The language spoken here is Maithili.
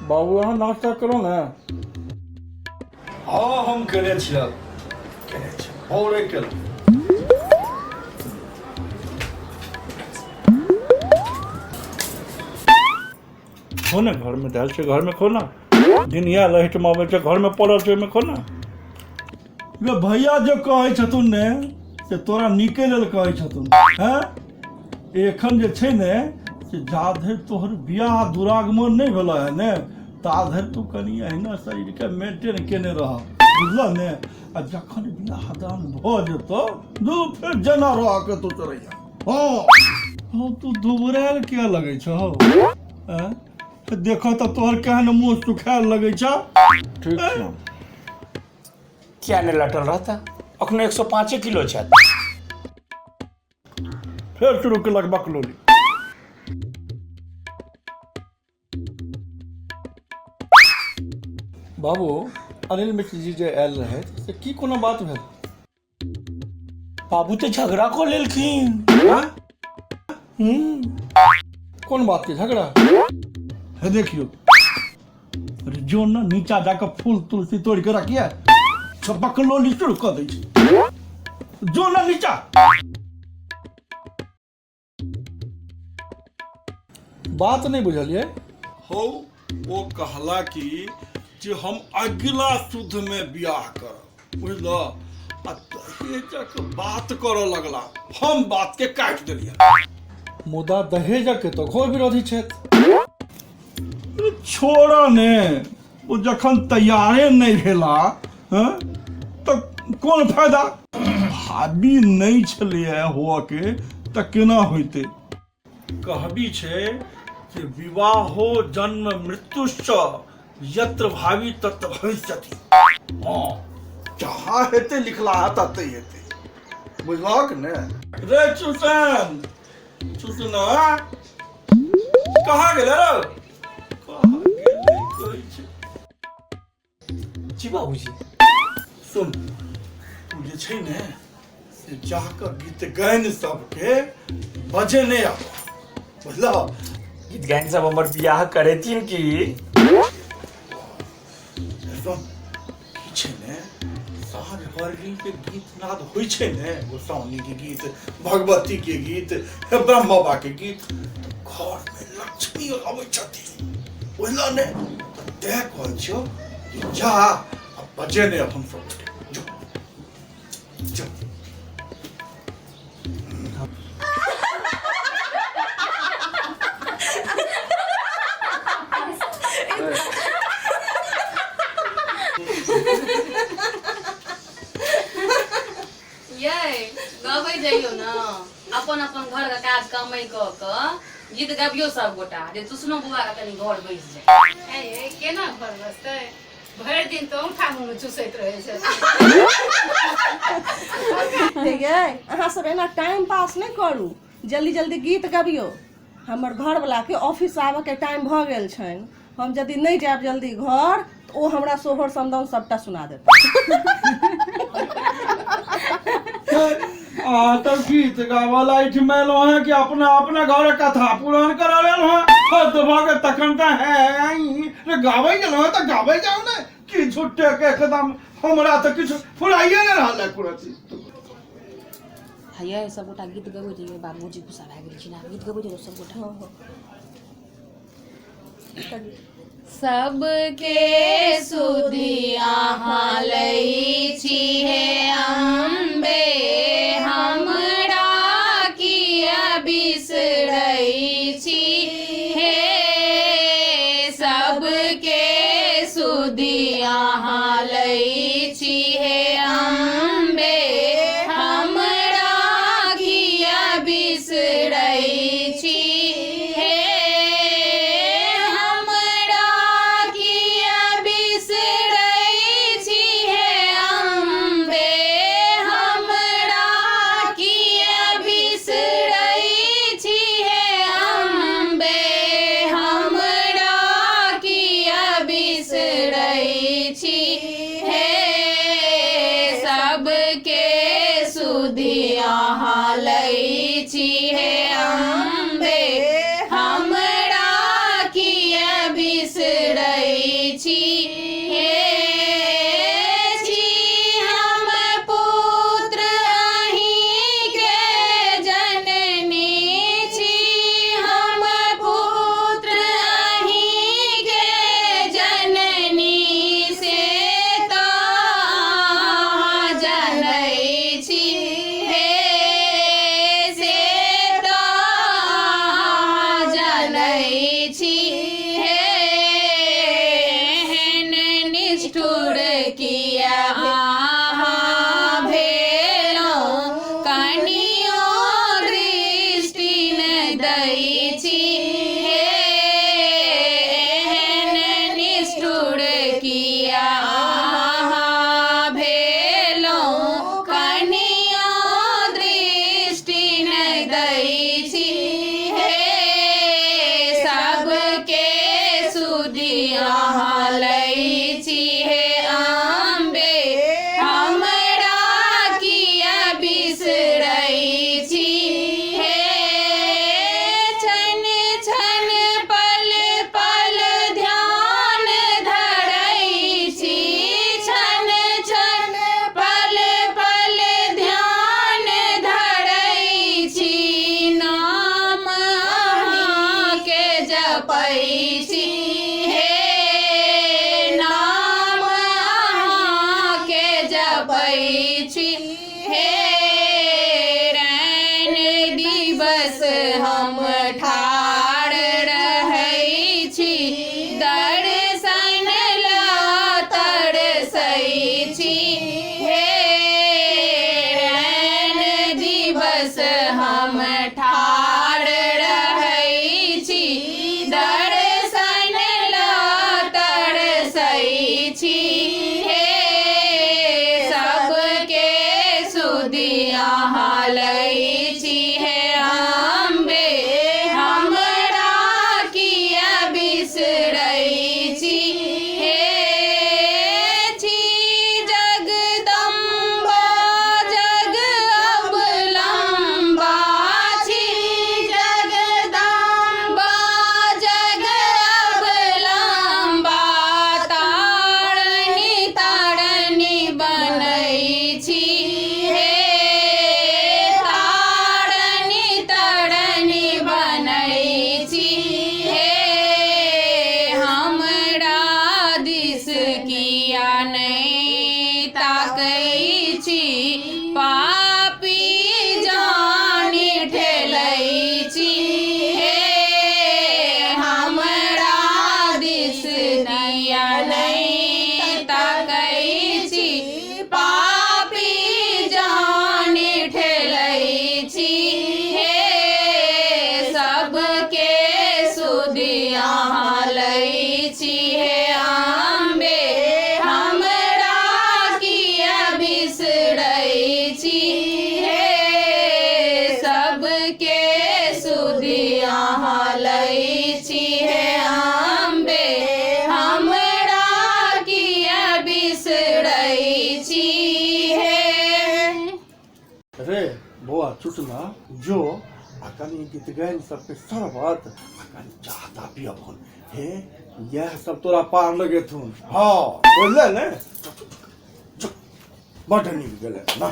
बाबू अहाँ नाश्ता करू ने। हँ, हम केने छियै, केने छियै, भोरे केलहुँ। खो ने, घरमे दालि छै, घरमे खो ने। दिन आयल एहिठाम अबै छै, घरमे पड़ल छै, ओहिमे खो ने। रे भैया जे कहै छथुन ने से तोरा नीके लेल कहै छथुन। हैं, एखन जे छै ने से जा धरि तोहर बियाह दुरागमन नहि भेल है ने, ता धरि तू कनि अहिना शरीरके मेंटेन केने रह, बुझलह ने? आ जखन बियाह दान भऽ जेतौ दू, फेर जेना रहके तू चलैया। हँ हँ, तू दुबरायल किया लगै छौ? आँय? देखऽ तऽ तोहर केहन मुँह सुखायल लगै छौ। ठीक छै। किया नहि लटल रहता, अखनो 105 किलो छथि। फेर शुरू केलक बकलोली। बाबू, अनिल मिश्र जी जे आयल रहथि से की कोनो बात भेल? बाबू तऽ झगड़ा कऽ लेलखिन। हाँ? कोन बात के झगड़ा हे देखियो, अरे जो ने नीचा जाके फूल तुलसी तोड़ के रखिए, सब बकलोली शुरू कऽ दै छै। जो ने नीचा। बात नहि बुझलियै। हौ, ओ कहला कि जे हम अगिला शुद्ध में बियाह करब, बुझल? आ दहेजक बात करऽ लगला, हम बात के काटि देलियै। मुदा दहेजक के तऽ घोर विरोधी छथि। छोड़ऽ ने, ओ जखन तैयारे नहि भेला हँ तऽ कोन फायदा? भाभी नहि छलैए हुअ के तऽ केना होइतै? कहबी छै जे विवाहो जन्म मृत्युश्च यत्र भावी तत्र भविष्यति। हँ, जहाँ हेतै लिखला है ततै हेतै, बुझलहक ने? रे चुसन, चुसना कहाँ गेलै रौ? कहाँ गेलै कहै छै। जी बाबूजी। सुन, तू जे छै ने से जाकऽ गीत गानि सबके बजेने आब, बुझलह? गीत गानि सब हमर बियाह करेथिन की? सुन, की छै ने, साँझ भरली के गीत नाद होइ छै ने, गोसाउनी के गीत, भगवती के गीत, ब्रह्म बाबा के गीत, तऽ घर में लक्ष्मी अबै छथिन, बुझलह ने? तऽ तैं कहै छियौ कि जा आ बजेने अपन सब गोटे जो, जो। यै, गबै जइयौ ने, अपन अपन घर के काज कमाइ कऽ कऽ गीत गबियौ सब गोटा, जे तुसनो बुआ के कनि घर बैस जाय। ऐ यै, केना घर बसतै? भरि दिन तऽ औंठा मुँह मे चूसैत रहै छै। यै, अहाँ सब एना टाइम पास नहि करू, जल्दी जल्दी गीत गबियौ। हमर घरवलाके ऑफिस आबऽके टाइम भऽ गेल छनि। हम यदि नहि जायब जल्दी घर तऽ ओ हमरा सोहर समदाउन सबटा सुना देता। अहाँ तऽ गीत गाबऽ ला एहिठाम एलहुँ हेँ कि अपना अपना घरक कथा पुरान करऽ लेल हेँ? हद भऽ गेल तखन तऽ। है रे, गाबै गेलहुँ हेँ तऽ गाबै जाउ ने। की झुट्टे के एकदम हमरा तऽ किछु फुराइए नहि रहल है कुरती। हैया, सब गोटा गीत गबै जइयै, बाबूजी गुस्सा भए गेलखिन। आब गीत गबै जइयै सब गोटा। सबके सुधि अहाँ लै छी हे अम्बे, हमरा किया बिसरै छी हे? सबके सुधि अहाँ लै छी हे अम्बे, हमरा किया बिसरै छी हे? हमरा किया बिसरै छी हे अम्बे, हमरा लै छी हे अम्बे, हमरा किया बिसरै छी हे। छी जगदम्बा जग अवलम्बा, छी जगदम्बा जग अवलम्बा, तारणी तारणी बनै छी हे, तारणी तारणी बनै छी हे। हमरा दिस किया नहि ताकै छी, पापी जानी ठेलै छी हे। हमरा दिस किया नहि ताकै छी, पापी जानी ठेलै छी हे। सबके सुधि अहाँ लै छी हे अम्बे, हमरा किया बिसरै छी हे। सबके सुधि अहाँ लै छी हे अम्बे, हमरा किया बिसरै छी हे। रे बौआ चुटना, जो आ कनि गीत गाइन सबके शरबत आ कनि चाह ताह पियबहुन हे, इएह सब तोरा पार लगेथुन। हँ, बुझले ने? जो, जो, बड्ड नीक गेलै ना।